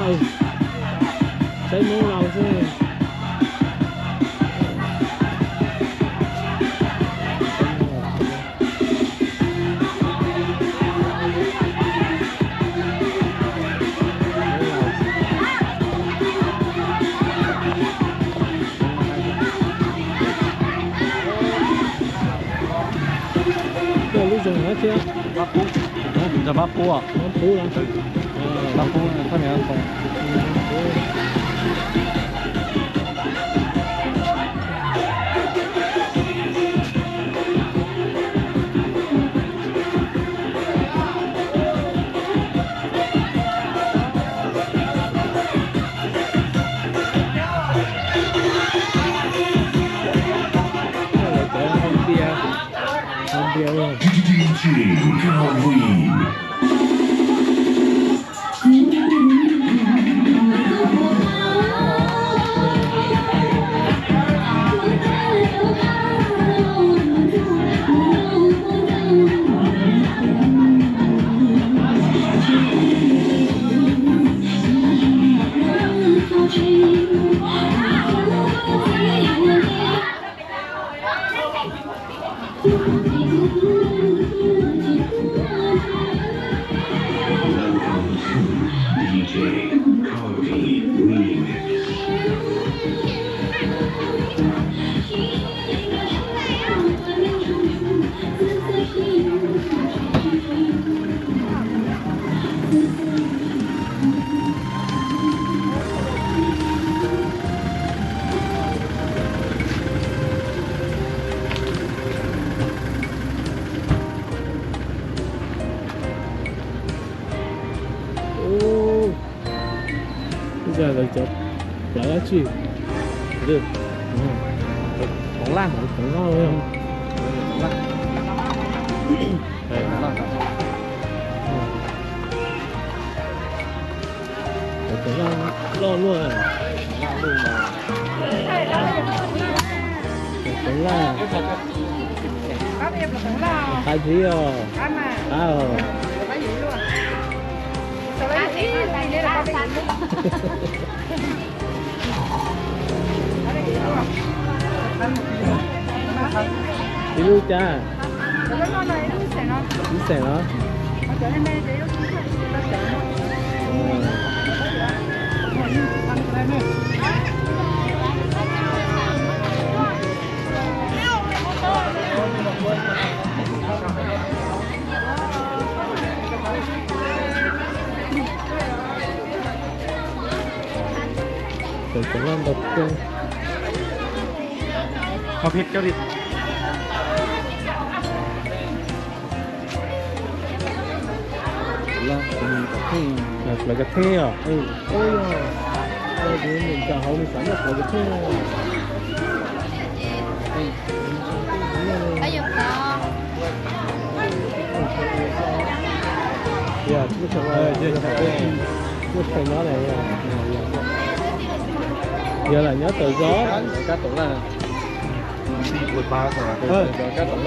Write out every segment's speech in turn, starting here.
Saib Hmoob laus xwb. Lub zoo no thiab. Mab pub. Hả? Mab pub. Mab pub no. Mab pub thaj niam. Ub, lawv cov plawv dab tsi? Toov laj, toov laj. Toov laj loj luaj. Toov laj. Qab ntxiv os. Qab os. Ib lub cas? Ib xees los? Tawm cov laj ntau kawg. Ho peb cov li. Plawv cov theej os. Ua, tus niam ntxawm hauv nws xav noj plawv cov theej. Yog, lub tshais nyob, yog lam nyob tawm zos. Kab toov laj, kab toov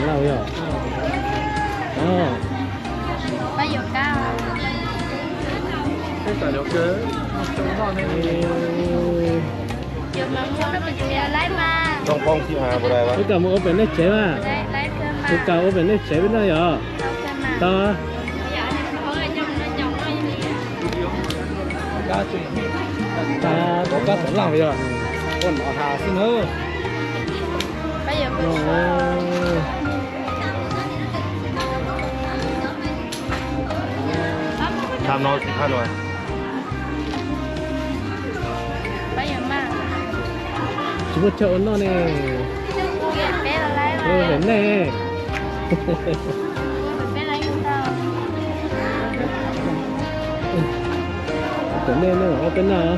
laj yog. Kuv kam mus ua pem nej tsev mas. Kuv kam ua pem nej tsev peb noj yom. Tau. Kab toov laj yog. Ua nov has xwb na. Tsis muaj chaw ua noj ne. Pem nej. Pem nej, nej mam ua peb noj.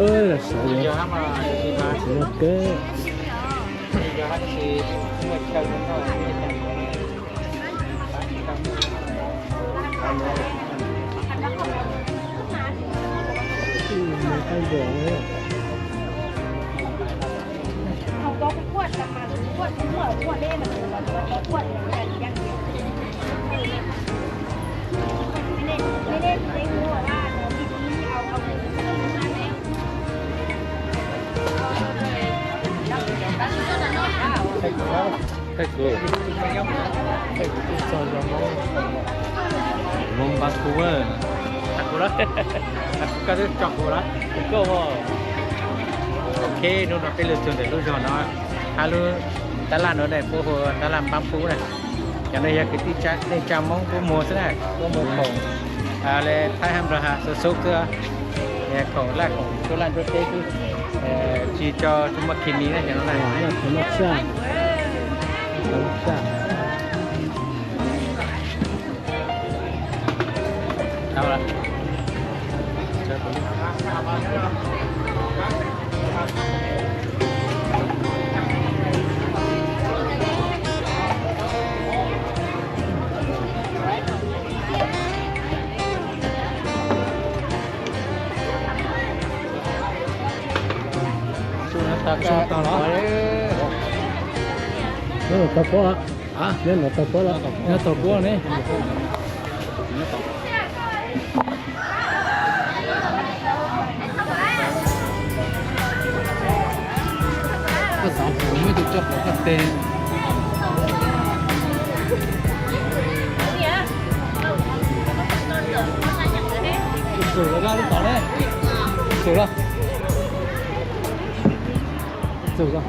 Los sawv los, sawv los kawg. Thaj kuv, Hmoob Npab Kub, thaj kuv los, thaj kuv koj twb tso kuv los, koj, ok, hnub no peb lug txug ntawm lub zog no, hab lub tab laj no ne puab hu tab laj Npab Kub na. Cov no yog kwv tij neej tsa Hmoob puab muag xwb na, puab muag khoom le thaib hab nplog has xub xub xwb, khoom laj khoom tuab laj nruab teb xwb, tsis tso tsis muaj khi mi na cov no na. Nyob no tau puab los? Nyob no tau puab los? Nyob tau puab ne. Koj xav pum muab tus coj pov koj tes. Tus tsum los koj lub tod ne. Tus tsum los. Tus tsum los.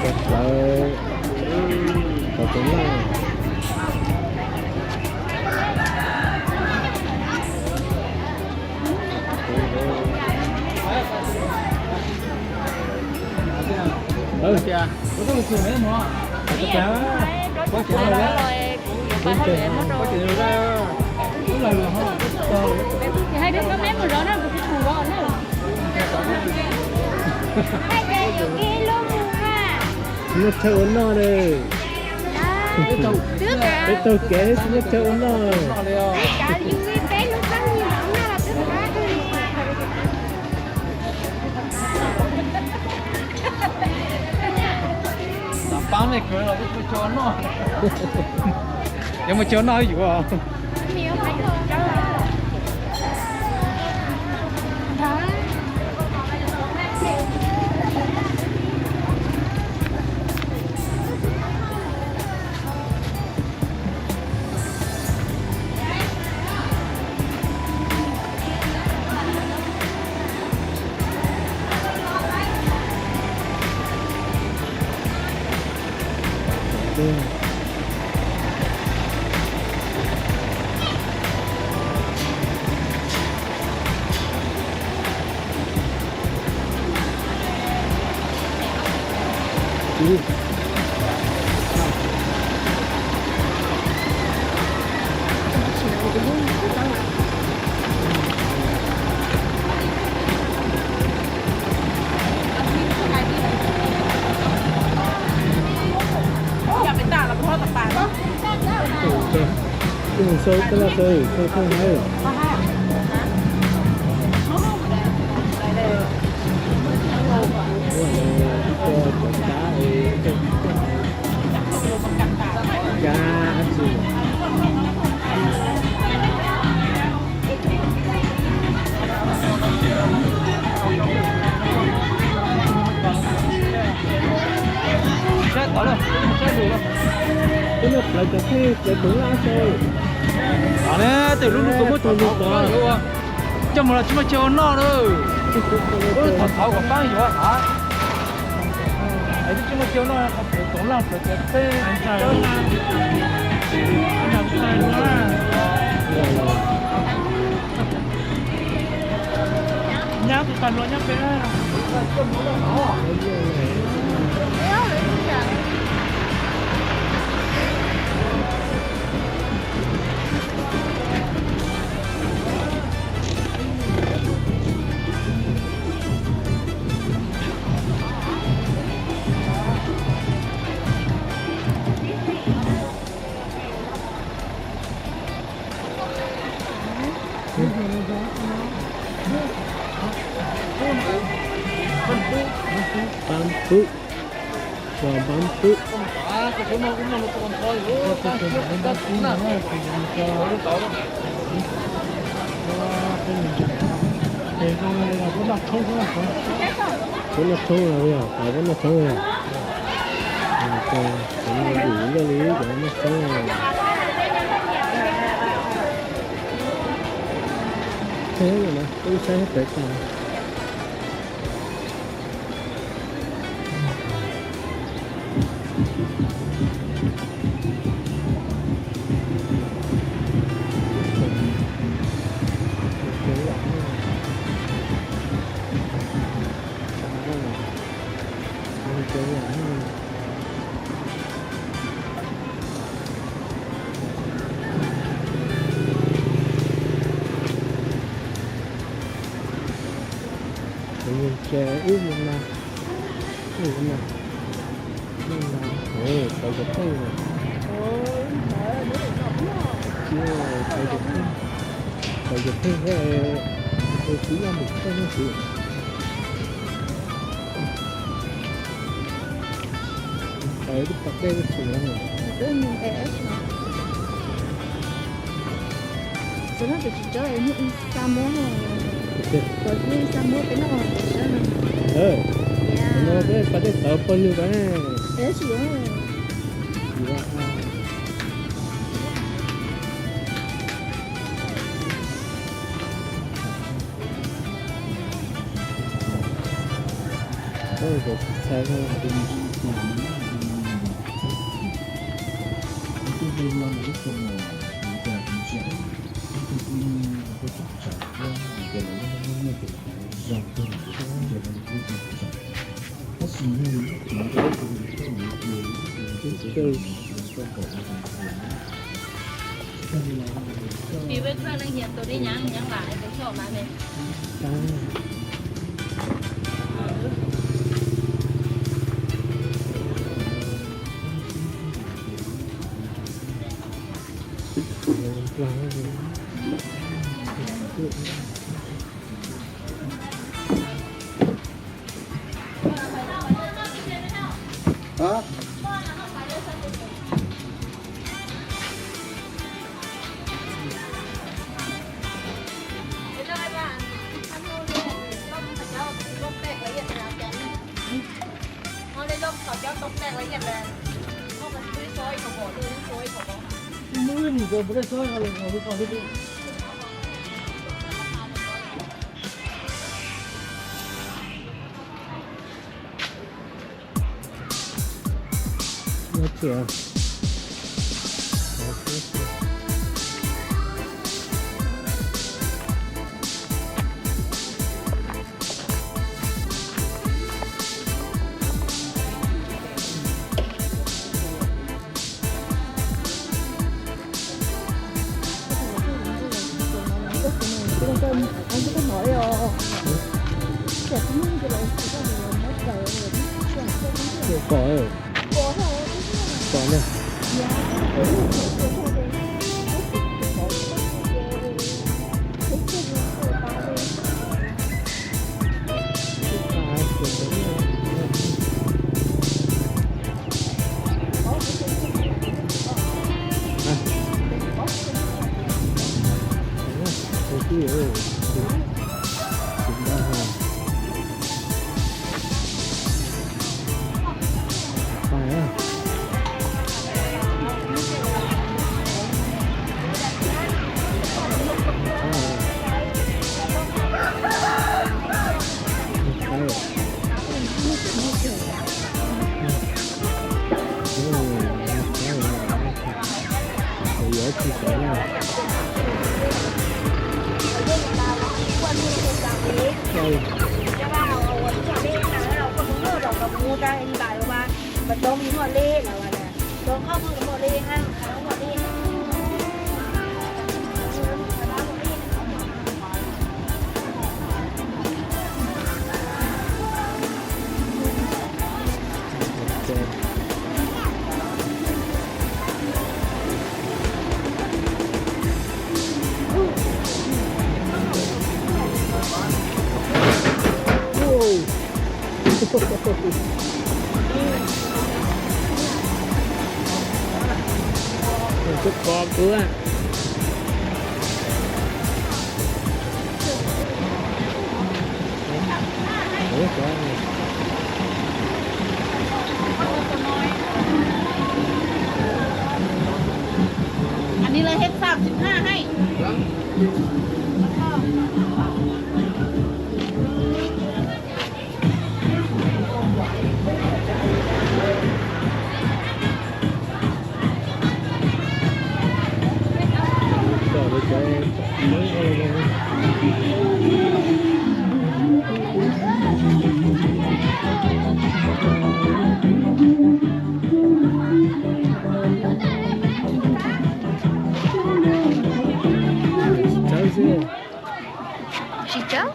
Tau plawv, tau tus laj. Muaj chaw ua noj ne. Peb taug kev tsis muaj chaw ua noj. Pab nej kwv los peb ua chaw ua noj. Yuav muaj chaw ua noj yuav. Sau tab laj sau, sau thawj hab. Saib tod lawm, saib lus lawm. Peb muab plawv cov thej plawv tus laj saib. Av ne, tej lub lub tus muab tug lug kuas coj mus los tsis muaj chaw ua noj lawm. Thov thov kom paab yuav av, tsis muaj chaw ua noj, qhov plawv toov laj plawv tias teb. Nyab tus tag luag nyob pem. Pab pwb, pab pwb. Puab noj tshoob los yog, puab noj tshoob los yog, puab noj tshoob los. Teb no, wb saib pem tas. Ces wb mus na, wb mus na, wb mus na, tawv cov pheej na. Tawv cov pheej, tawv cov pheej thiab, tus txiv yog mus pheej thiab sis. Tawv twb pom dej twb tshwm no. Txawm no tsis tsob, ib xa muab, txawm ib xa muab peb noj tsis tsob no. No peb pas dej tawv pawg lug pas ne. Pom, pom na. Tus kos kuv. Anws lawv hej xam sim haj hej. Tsis txawb.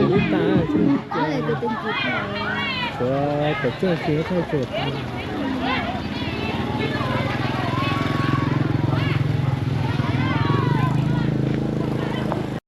Lub tas, tshuav cov tseej tsis thauj tsum.